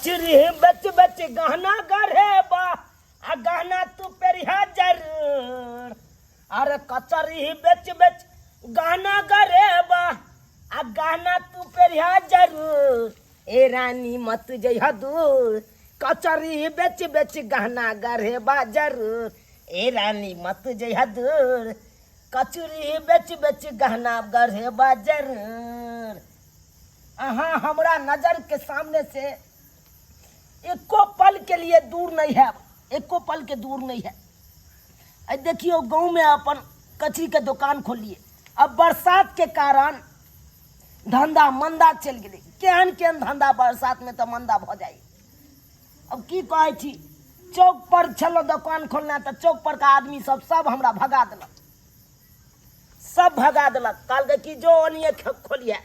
कचरी बेच बेच गहना गढ़ेबा आ गहना तू पेरिहा जरूर। अरे कचरी बेच बेच गहना गढ़ेबा आ गहना तू पेरिहा जरूर। ए रानी मत जइह दूर, कचरी बेच बेच गहना गढ़ेबा जरूर। ए रानी मत जइह दूर, कचरी बेच बेच गहना गढ़ेबा जरूर। अहाँ हमरा नजर के सामने से एको पल के लिए दूर नहीं है, एको पल के दूर नहीं है। आ देखियो गाँव में अपन कचरी के दुकान खोलिए, अब बरसात के कारण धंधा मंदा चलि गेलै। केहन केहन धंधा बरसात में तऽ मंदा भऽ जाइ। अब की कहै छी, चौक पर छलहुँ दोकान खोलने तऽ चौक पर का आदमी सब सब हमरा भगा देलक, सब भगा देलक। कहलकै कि जो ओनिए खोलिए।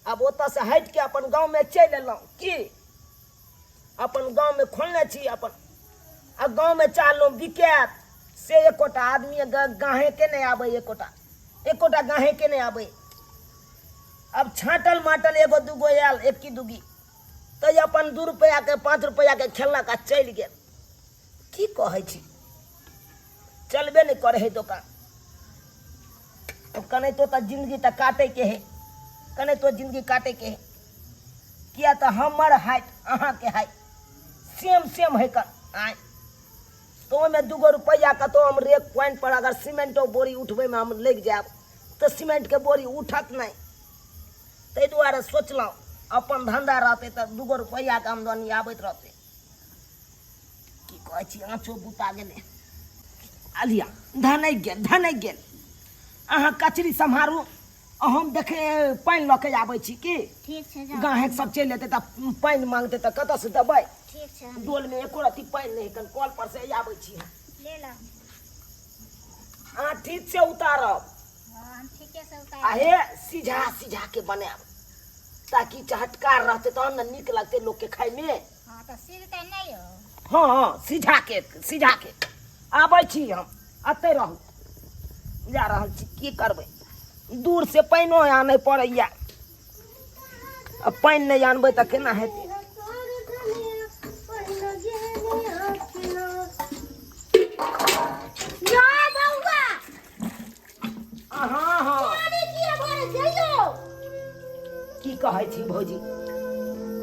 आब ओतऽसँ हटिके अपन गाँवमे चलि एलहुँ की अपन गाँवमे खोलने छी अपन। आ गाँवमे चाहलहुँ बिकायत, से एकोटा आदमी गाहेके नहि आबै, एकोटा एकोटा गाहेके नहि आबै। अब छाँटल माटल एगो दूगो आयल, एक दूगी तऽ अपन 2 रुपैआके 5 रुपैआके खेलक आ चलि गेल। की कहै छी, चलबे नहि करै है दोकान। अब कनाहितो तऽ जिंदगी तऽ काटैके है, कनाहितो जिंदगी काटैके है। किया तऽ हमर हाइट अहाँके हाइट सेम सेम है कन आँय, तऽ ओहिमे 2 रुपैआ कतहु हम रेक पॉइंट पर अगर सीमेंटो बोरी उठबैमे हम लागि जायब तऽ सीमेंटके बोरी उठत नहि। ताहि दुआरे सोचलहुँ अपन धंधा रहतै तऽ 2 रुपैआके आमदनी आबैत रहतै। की कहै छी, आँचो बुता गेलै। अलिया धनकि गेल, धनकि गेल। अहाँ कचरी सम्हारू, हम देखे पानि लऽ के आबै छी की। ठीक छै, जाउ। गाहक सब चलि एतै तऽ पानि मांगतै तऽ कतऽ से देबै? ठीक छै। डोल में एको रत्ती पानि नहि, कन कल पर से आबै छी हम। ले ला। अहाँ ठीक से उतारब। हँ, हम ठीके से उतारब। आ हे सिझा सिझा के बनायब ताकि चहटकार रहतै तहन ने नीक लगतै लोकके खाइमे। हँ तऽ सिझतै नहि यौ। हँ हँ, सिझा के सिझा के आबै छी हम, एतै रहू। जा रहल छी, की करबै, दूर से पानिओ आनय पड़ैया। आ पानि नहि आनबै तऽ केना हेतै? यौ बौआ। हँ हँ। पानि किया भरै छै यौ? की कहै छी भौजी,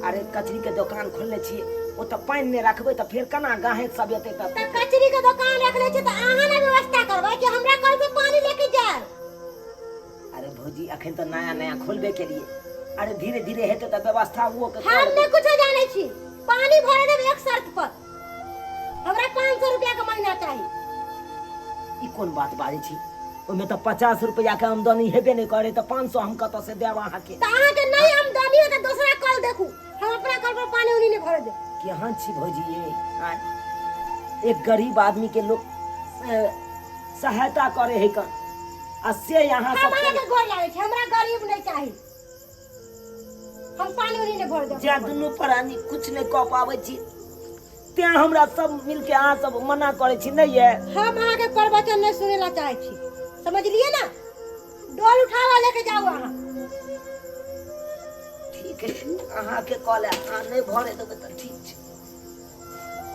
अरे कचरी के दोकान खोलने छी, ओतऽ पानि नहि रखबै तऽ फेर केना गाहक सब एतै? तऽ तऽ कचरी के दोकान रखले छी तऽ अहाँ ने व्यवस्था करबै कि हमरा कल से पानि लेके जायब? अरे भौजी, अखन तऽ नया नया खोलबे केलिए, अरे धीरे धीरे हेतै तऽ व्यवस्था ओहो के हम नहि कुछो जानै छी। पानि भरे देब एक शर्त पर, हमरा 500 रुपया के महीना चाही। ई कोन बात बाजै छी? ओहिमे तऽ 50 रुपया के आमदनी हेबे नहि करे, तऽ 500 हम कतऽ से देब अहाँके? तऽ अहाँके नहि आमदनी हो तऽ दोसरा कल देखू, हम अपना कल पर पानि उनी नहि भरे देब। केहन छी भौजी ये? आँय, एक गरीब आदमी के लोग सहायता करे है कन, आ से यहाँ हम सब अहाँके गोर लागै छी, हमरा गरीब नहि चाही, हम पानि उनी नहि भरे देब। जे दुनू प्राणी कुछ नहि कऽ पाबै छी, तें हमरा सब मिलके अहाँ सब मना करै छी नहि ये? हम अहाँके प्रवचन नहि सुनै ला चाहै छी, समझलिए ना? डोल उठावा लेके जाउ अहाँ। ठीक है, अहाँके कहले अहाँ नहि भरे देबै तऽ ठीक छै,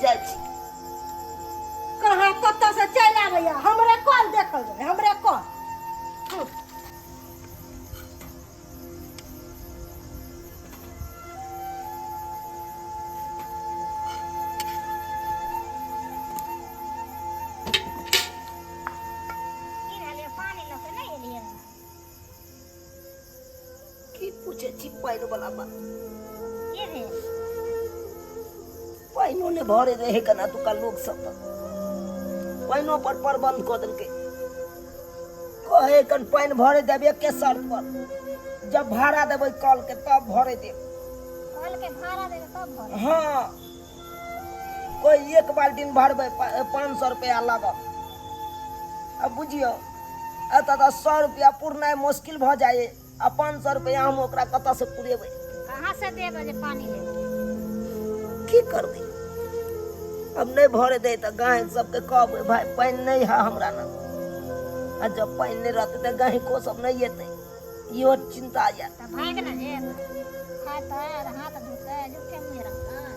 जाइ छी। कहाँ कतऽ से चलि आबैया हमरे कल देखल जाय, हमरे कल। की भेलै, पानि लऽ के नहि एलियै? की पूछे छी पानि वाला बात? की भेल? पानिओ नहि भरे रहे केना तुका लोक सब तऽ पानिओ पर प्रबंध कऽ देलकै। कहे कन पानि भरे देब एके शर्त पर, जब भाड़ा देबै कल के तब भरे देब। कल के भाड़ा देबै तब भरे? हाँ, कोई एक बाल्टीन भरबै 500 रुपया लागत। अब बुझियौ, एतऽ तऽ 100 रुपया पुरनाइ मुश्किल भऽ जाइ, आ 500 रुपया हम ओकरा कतऽ से पुरेबै? कहाँ से देबै जे पानि लेबै? की करबै, अब नहि भरे दे तऽ गाय सबके कहबै भाई पानि नहि है हमरा न, आ जब पानि नहि रहतै तऽ गाहको सब नहि एतै, इहो चिंता यऽ। तऽ भागि ने जेतै, खाइतै हाथ धोतै, झूठे मुँहे रहतै।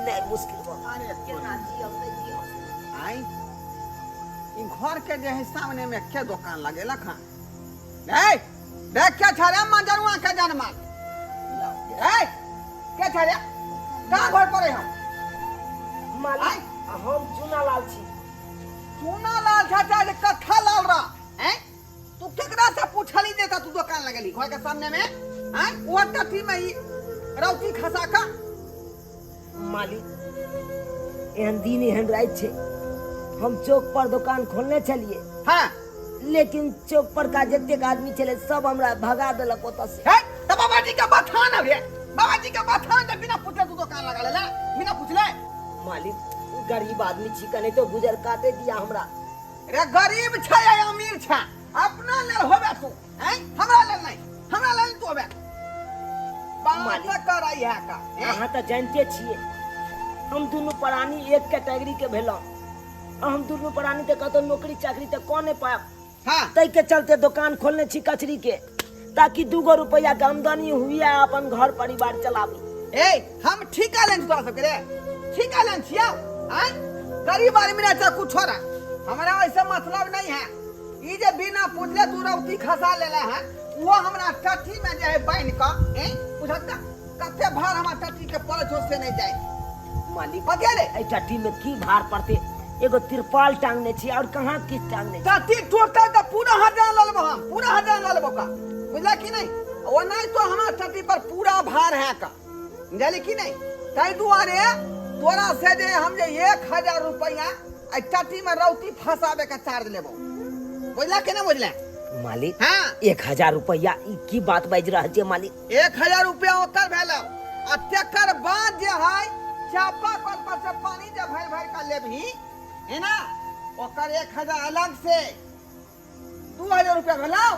जीनाइ मुश्किल भऽ गेल। अरे केना जियब नहि जियब। आई ई घर के जे है सामने में के दुकान लगेलक हन ए देख के छरे मजरुआ के जन्मल ए के छरे कहाँ घर पर है हम मालिक हम चूना लाल छी। चूना लाल छा जे कत्था लाल रहा हैं तू केकरा से पूछली देता तू दुकान लगेली घर के सामने में हैं वो टट्टी में ही रौती खसा का। मालिक एहन दिन एहन राति छै, हम चौक पर दुकान खोलने छलिए। हाँ। लेकिन चौक पर का जतेक आदमी छलै सब हमरा भगा देलक ओतऽ से। है त बाबाजी के बथान रे, बाबाजी के बथान जे बिना पूछले तू दुकान लगा लेला, बिना पूछले। मालिक गरीब आदमी छी, कने तो गुजर काटे दिया हमरा। रे गरीब छै या अमीर छै अपना लेल होबे तू, हैं हमरा लेल नहीं, हमरा लेल तू होबे। बात करई है का अहाँ तऽ जानते छियै हम दुनू प्राणी एक कैटेगरी के भेलहुँ, हम दुनू प्राणी तऽ कतौ नौकरी चाकरी तऽ कऽ नहि पायब। हाँ। ताहि के चलते दुकान खोलने छी कचरी के, ताकि 2 रुपया के आमदनी हुए आ अपन घर परिवार चलाबी। ए हम ठीका लेन तोरा सबके रे, ठीका लेन छियौ। आय गरीब आदमी ना चाहे कुछ रहा, हमरा ऐसे मतलब नहीं है। ई जे बिना पूछले तू रौती खसा लेले है, वो हमरा टट्टी में जे है बान्हि कऽ, ए बुझत कते भार हमरा टट्टी के पड़ै छौ से नहीं जाए। मालिक बतिया रे। एहि टट्टी में की भार पड़ते, एगो तिरपाल टांगने छी और कहाँ किछु टांगने छी। टट्टी टूटतै तऽ पूरा हजान लऽ लेबो हम, पूरा हजान लऽ लेबो का, बुझला कि नहीं? ओ नहीं तो हमरा टट्टी पर पूरा भार है का, बुझली कि नहीं? ताहि दुआरे तोरा से जे हम जे 1000 रुपया एहि टट्टी में रौती फंसाबे के चार्ज लेबो, बुझला कि नहीं बुझला? मालिक हाँ। 1000 रुपया ई की बात बाजि रहल छियै मालिक? 1000 रुपया ओकर भेल आ तेकर बाद जे है चापा कल पर से पानी जे भरि भरि के लेबही है ना, ओकर 1000 अलग से 2000 रुपया भेलौ।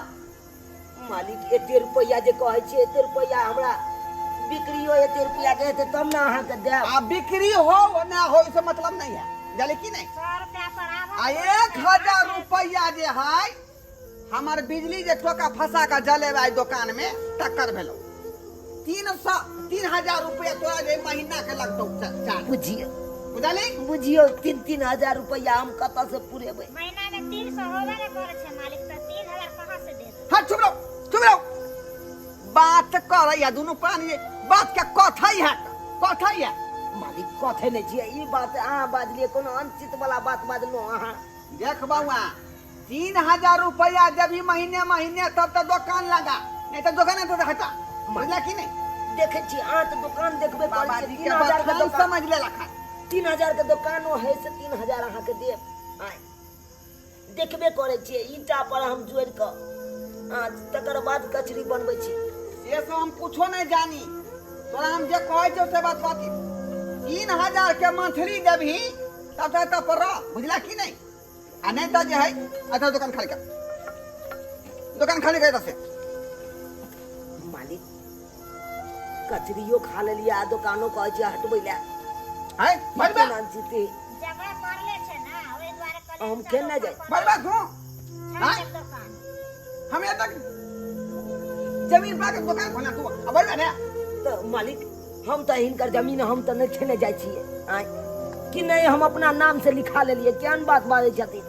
मालिक एते रुपया जे कहै छियै, एते रुपया हमरा बिक्रियो एते रुपया के हेतै तब ने अहाँके देब। आ बिक्री हो ना हो से मतलब नहीं है, जाने की नहीं? 100 रुपया पर आबऽ। आ 1000 रुपया जे है हमर बिजली जे टोका फंसा के जलेबै एहि दुकान में तकर भेलौ 3000 रुपया तोरा जे महीना के लगतौ चार्ज। बुझियौ। बुझली? बुझियौ 3-3 हजार रुपया हम कतऽ से पुरेबै? महीना में 300 होबे ने करै छै मालिक, तऽ 3000 कहाँ से देब? हाँ चुप रहो, चुप रहो। बात करैया दुनू प्राणी बात के कथै है, कथै है। मालिक कथै नहि छियै ई बात अहाँ बाजलियै, कोनो अनुचित वाला बात बाजलहुँ अहाँ। देख बौआ 3000 रुपया जब ही महीने महीने तब तो दुकान लगा, नहीं तो दुकान तो हटा, बुझला कि नहीं? देखै छी अहाँ तऽ दुकान देखबे करै बाबाजी छियै, के 3000 के बखान दुकान समझ लेलक हन। 3000 के दुकानो है से 3000 अहाँके देब। आँय देखबे करै छियै ईटा पर हम जोड़ि कऽ तकर बाद कचरी बनबै छी। से सब हम कुछो नहीं जानी, तोरा हम जे कहै छियौ से बात बाती। 3000 के मंथली देबही तब तक तब पर रह, बुझला कि नहीं? आ नहीं तो जे है अच्छा दुकान खाली कर, दुकान खाली कर से। मालिक कचरियो खा लेलियै आ दुकानो कहै छियै हटबै लए। है, भरबा। केना जीते? जगह पड़ले छै ना, ओहि दुआरे कहलियै हम केना जाय? भरबा तू। छाड़ि देब दुकान। हम एतऽ जमीन पा के दुकान खोलना तू, आ भरबा ने। तऽ मालिक हम तऽ हिनकर जमीन हम तऽ नहि खेने जाइ छियै। आँय कि नहि हम अपना नाम से लिखा लेलियै, केहन बात बाजै छथिन?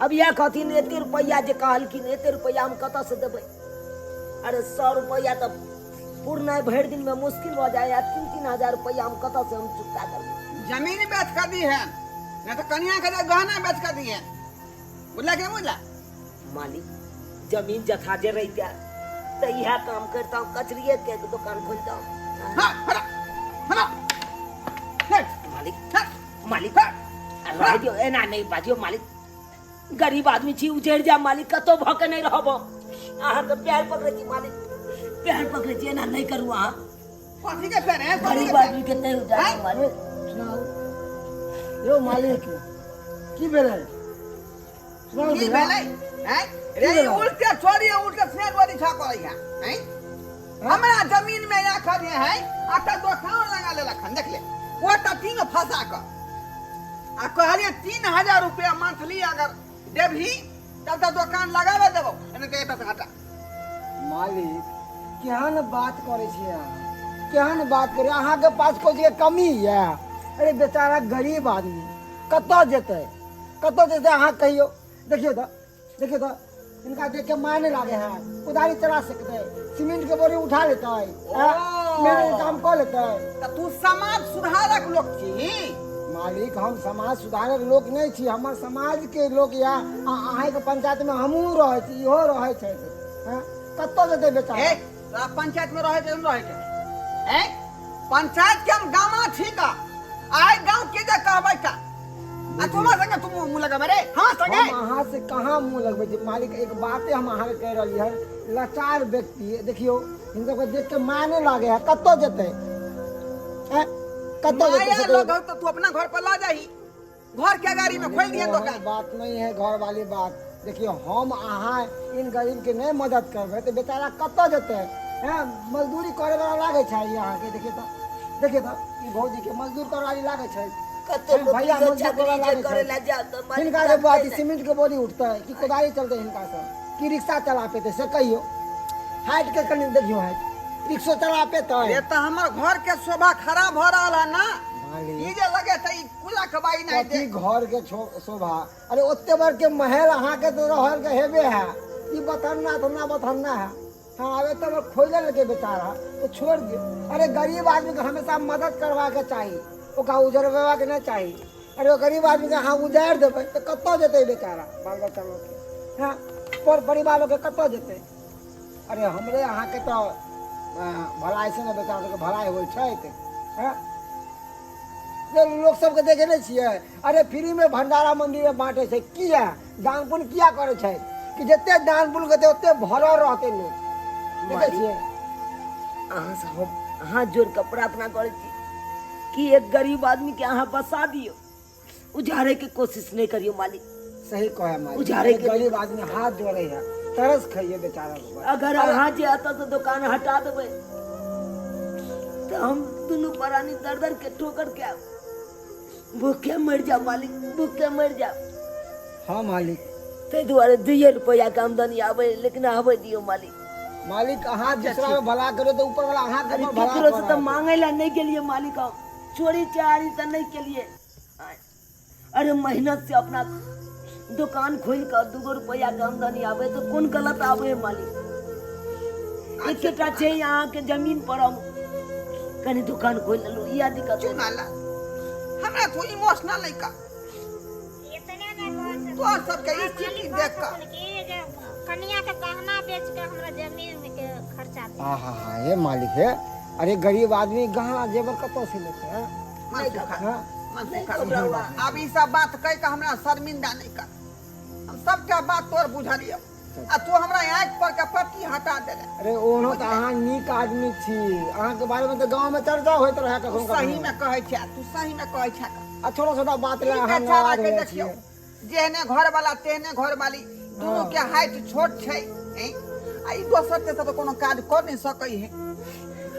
अब इएह कहथिन एते रुपैआ जे कहलखिन एते रुपैआ हम कतऽ से देबै? अरे 100 रुपैआ तऽ पुरनाइ भरि दिन में मुश्किल भऽ जाए, 3-3 हजार रुपैआ हम कतऽ से हम चुकता करबै? जमीन बेच कर दी है, नहीं तो कनिया के जे गहना बेच कर दी है, बुझला कि नहीं बुझला? मालिक जमीन जथा जे रहिते तऽ इएह काम करितहुँ, कचरिए के दुकान खोलितहुँ। हाँ, हटा, हटा। हे, मालिक, हे, मालिक, हे। रह दियौ, एना नहि बाजियौ मालिक, गरीब आदमी छी, उजड़ि जायब मालिक, कतौ भऽ के नहि रहब। अहाँके पैर पकड़ै छी मालिक, पैर पकड़ै छी, एना नहि करू अहाँ। कथी के पैर है? कथी के गरीब पैर? आदमी के नहि उजाड़ू मालिक। यौ मालिक की भेलै? सुनाउ की भैया। भेलै? हैं? रे, की भेलै? उल्टे छोड़ी, उल्टे से गोली छा करै है, हैं? हमरा जमीन में या खड़े है, आ त दोकान लगा लेलक हन, देख ले। ओ त तीन फंसा क। आ कहलिए 3000 रुपया मंथली अगर देबही तब त दोकान लगाबे देबो, नहीं त एतऽ से हटा। मालिक केहन बात करै छियै अहाँ? केहन बात करी अहाँके पास कोई चीजके कमी यऽ अरे बेचारा गरीब आदमी कतऽ जेतै कतऽ जेतै अहाँ कहियौ देखियौ तऽ देखियौ तऽ हिनका देख के माया नहि लागे है कुदारी चला सकतै सीमेंट के बोरी उठा लेतै ओ। मेहनत के काम कऽ लेतै तऽ तू समाज सुधारक लोक छी मालिक हम समाज सुधारक लोक नहि छी हमर समाज के लोक या अहाँके पंचायत में हमहूँ रहै छी इहो रहै छथि हँ कतऽ जेतै बेचारा ए तोरा पंचायत में रहै के रहै के ए पंचायत के हम गामा छी का आइ गांव के जे कहबै का आ तू हमरा संगे तू मुंह लगबै रे हां संगे हम अहाँ से कहाँ मुँह लगबै छी मालिक एक बाते हम अहाँके कहि रहली हन लाचार व्यक्ति देखियौ हिनका सबके देख के माया नहि लागे है कतऽ जेतै आँय? कतऽ जेतै माया से कहियौ। लोग हौ तो तू अपना घर पर ला जाही घर के गाड़ी में खोल दिए ओहन दुकान बात नहीं है घर वाली बात देखियौ हम अहाँ इन गरीब के नहीं मदद करबै तऽ बेचारा कतऽ जेतै हैं मजदूरी करे वाला लागै छै ई अहाँके देखियौ तऽ देखियौ तऽ ई भौजी के मजदूर करे वाली लागै छै कते हैं, भैया नौकरी मजदूर चाकरी करे जे लागै करे छै ला जाओ तो मालिक हिनका से रखते बात नहीं। सीमेंट के बोरी उठतै कि कोदारी चलतै हिनका से कि रिक्शा चला पेतै से कहियौ हाइट के कनि देखियौ हाइट रिक्शो चला पेतै ये तो हमर घर के शोभा खराब हो रहल है ना मालिक ई जे लगे त ई कुला कबाई नहीं कथी दे घर के शोभा अरे ओते बड़ के महल अहाँके तो रहल के हेबे है ई बथन्ना तो ना बथन्ना है हाँ आब एते बड़ खोले लेके बेचारा तो छोड़ दियो अरे गरीब आदमी के हमेशा मदद करवा के चाही ओकरा उजरबेबा के नहीं चाही अरे ओ गरीब आदमी के अहाँ उजारि देबै तऽ कतऽ जेतै बेचारा बाल बच्चा लोकके हँ पर परिवार लोकके कतऽ जेतै अरे हमरे अहाँके तऽ भलाइ से ने बेचारा सबके भलाइ होइ छै हँ लोक सबके देखे नहि छियै अरे फ्रीमे भंडारा मन्दिरमे बाँटै छै किया दान पुण्य किया करै छै कि जते दान पुण्य करतै ओते भरल रहतै लोक देखै छियै अहाँ से हम हाथ जोड़ कऽ प्रार्थना करै छी कि एक गरीब आदमी के अहाँ बसा दियौ उजाड़े के कोशिश नहीं करियो मालिक सही कहे मालिक उजाड़े के- गरीब आदमी हाथ जोड़े है तरस खाइए बेचारा के ऊपर। अगर अहाँ जे एतऽ से दुकान हटा देबै तऽ हम दुनू प्राणी दर दर के ठोकर के आब भूखे मरि जाब मालिक भूखे मरि जाब हाँ मालिक ताहि दुआरे दुइये रुपैआ के आमदनी आबै लेकिन आबै दियौ मालिक मालिक अहाँ दूसरा में भला करो तो ऊपर वाला अहाँ के अरे ऊपर भला केकरो से तऽ करत। मांगै लए नहि गेलियै मालिक हम चोरी चारी तऽ नहि केलियै अरे मेहनत से अपना दुकान खोल कऽ दूगो रुपैआ के आमदनी आबै तऽ कोन गलत आबै है मालिक एकेटा छै अहाँके जमीन पर हम कनि दुकान खोलि लेलहुँ इएह दिक्कत चुना ला हमरा तू इमोशनल नहीं कर इतने नहि कहै छै तोहर सबके ई स्थिति मालिक देख कहै कऽ छथिन कि जे कनिया के गहना बेच के हमरा जमीन के खर्चा दे आहा हा हे मालिक हे अरे गरीब आदमी गहना जेवर कतऽ से लेतै हैं? मन सुखा हाँ? मन सुखा आब ई सब बात कहि कऽ हमरा शर्मिंदा नहीं कर हम सबटा बात तोर बुझलियौ आ तू हमरा आँखि पर के पट्टी हटा देले अरे ओनो तऽ अहाँ नीक आदमी छी अहाँके बारे में तऽ गाँव में चर्चा होइत रहे तू कखनो सही कखनो में कहै छै तू सही में कहै छै आ छोटा छोटा बात ई लए अहाँ बेचारा नाराज के हो जाइ देखियौ छियै जेहने घर वाला तेहने घर वाली दुनू के हाइट छोट छै हैं? आ ई दोसर तेसर तऽ कोनो काज कऽ नहि सकै है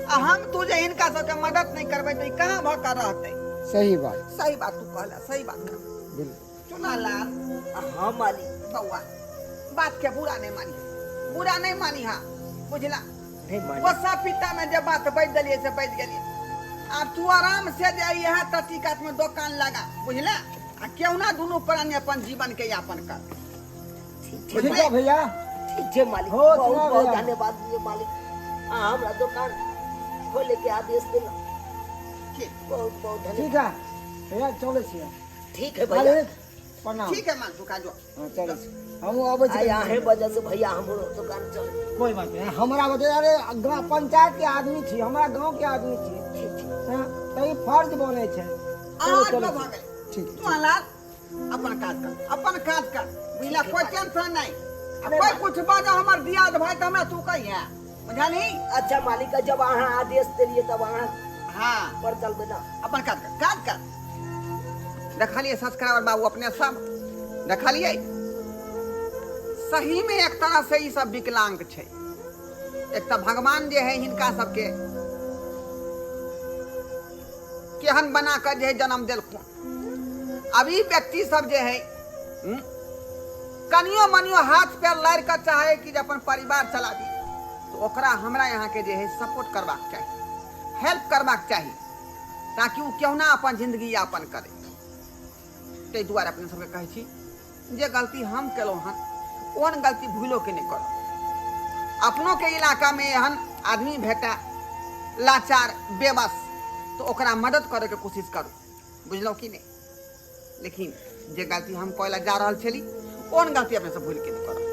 आ हम तू जे हिनका सबके मदद नहि करबै तऽ ई कहाँ भऽ कऽ रहतै सही बात सही बात तू कहला सही बात कहला बिल्कुल चुना लाल हाँ मालिक बौआ बात के बुरा नहीं मानी बुरा नहीं मानी हाँ बुझला नहीं मालिक गुस्सा पिता में जब बात बैठ दिलिए से बैठ गेलिए आब तू आराम से जे इएह तटी कात में दोकान लगा बुझला आ क्यों ना दुनू प्राणी अपन जीवन के यापन कर ठीक छै ठीक है भैया ठीक छै मालिक हो, बहुत चुनाव बहुत भैया। धन्यवाद दिए मालिक अहाँ हमरा दोकान खोले के आदेश देलहुँ ठीक बहुत बहुत धन्यवाद ठीक है भैया चलै छियै ठीक है भैया मालिक प्रणाम ठीक है मान का जो हाँ चलै छी हमहूँ अबै छी आइ अहें वजह से भैया हमरो दुकान चले कोई बात नहीं हमरा वजह अरे गाँव पंचायत के आदमी छी हमरा गाँव के आदमी छी ठीक छै हाँ तऽ ई फर्ज बनै छै चलू आज चलू भऽ गेलै ठीक तू लाल अपन काज कर अपन काज कर बुझला कोई टेंशन नहीं आ कोई कुछ बाजो हमर दियाद भाई तऽ हमरा तू कहिया बुझलही अच्छा मालिक जब अहाँ आदेश देलिए तब अहाँ हाँ पर चलबै ना अपन काज कर काज कर देखलिए सब्सक्राइबर बाबू अपने सब देखलिए सही में एक तरह से ई सब विकलांग छै एक तऽ भगवान जे है हिनका सबके केहन बना कऽ जे है जन्म देलखुन अब ई व्यक्ति सब जे है कनियो मनियो हाथ पैर लारि कऽ चाहे कि जे अपन परिवार चलाबी तऽ ओकरा हमरा यहाँके जे है सपोर्ट करबाक चाही। हेल्प करबाक चाही ताकि ओ केहुना अपन जिंदगी यापन करे। ताहि दुआरे अपने सबके कहै छी जे गलती हम केलहुँ हन ओहन गलती भूलो के नहि करब। अपनो के इलाका में एहन आदमी भेटा लाचार बेबस तो ओकरा मदद करे के कोशिश करू, बुझलहुँ कि नहि? लेकिन जे गलती हम करै लए जा रहल छली ओहन गलती अपने सब भूल के नहि करब।